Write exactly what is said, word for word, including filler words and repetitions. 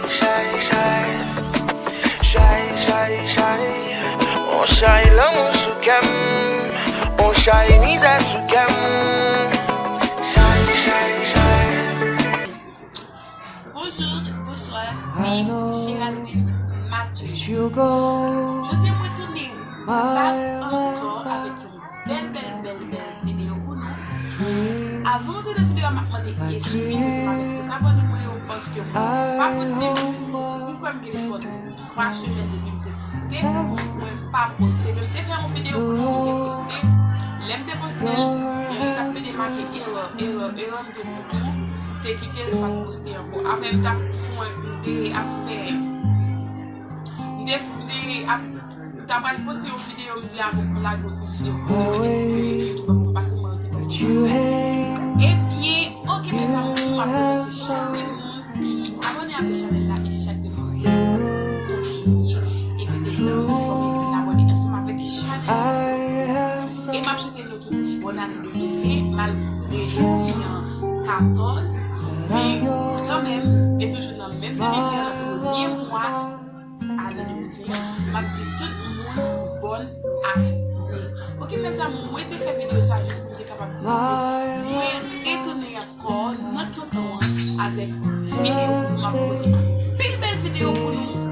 Chay, chay, chay, chay, chay. On chay lanmou sou kè m. On chay mizè sou kè m. Chay, chay, chay. Bonjou, bonswa, se Géraldine Mathieu. Jodi a mwen tounen bak ankò avèk yon bèl, bèl, bèl, bèl videyo pou nou. Avan mwen te nan videyo a, m ap mande eskiz ansanm avèk tout abòne mwen yo paske mwen pa poste, mwen kwè m gen twa semèn depi m te poste, mwen pa poste. Men m te fè yon videyo pou nou, m te poste. Lè m te poste l, yo t ap pede make erè, erè, erè, m te tou, te kite l, m pa t poste ankò. Apre m t ap fè, m te ap fè, m te, m te ap, m ta pral poste yon videyo, m di avan pou lage yon ti videyo pou mwen espere YouTube ap pase mwen anke. Ebyen, oke, mezanmi, m ap remèsye chak moun ki abòne avèk chanèl la e chak moun ki kontinye e fè de zanmi fò vin abòne ansanm avèk chanèl la. E m ap swete nou tout bòn ane de mil ven, malgre jodi an katòz, men kanmenm, e toujou nan menm de mil ven an, premye mwa ane de mil ven an, m ap di tout moun bòn ane. Oke, mezanmi, mwen te fè videyo sa jis pou m te kapab di nou ke mwen retounen ankò nan tonton an avèk videyo pou nou. M ap pote anpil bèl videyo pou nou.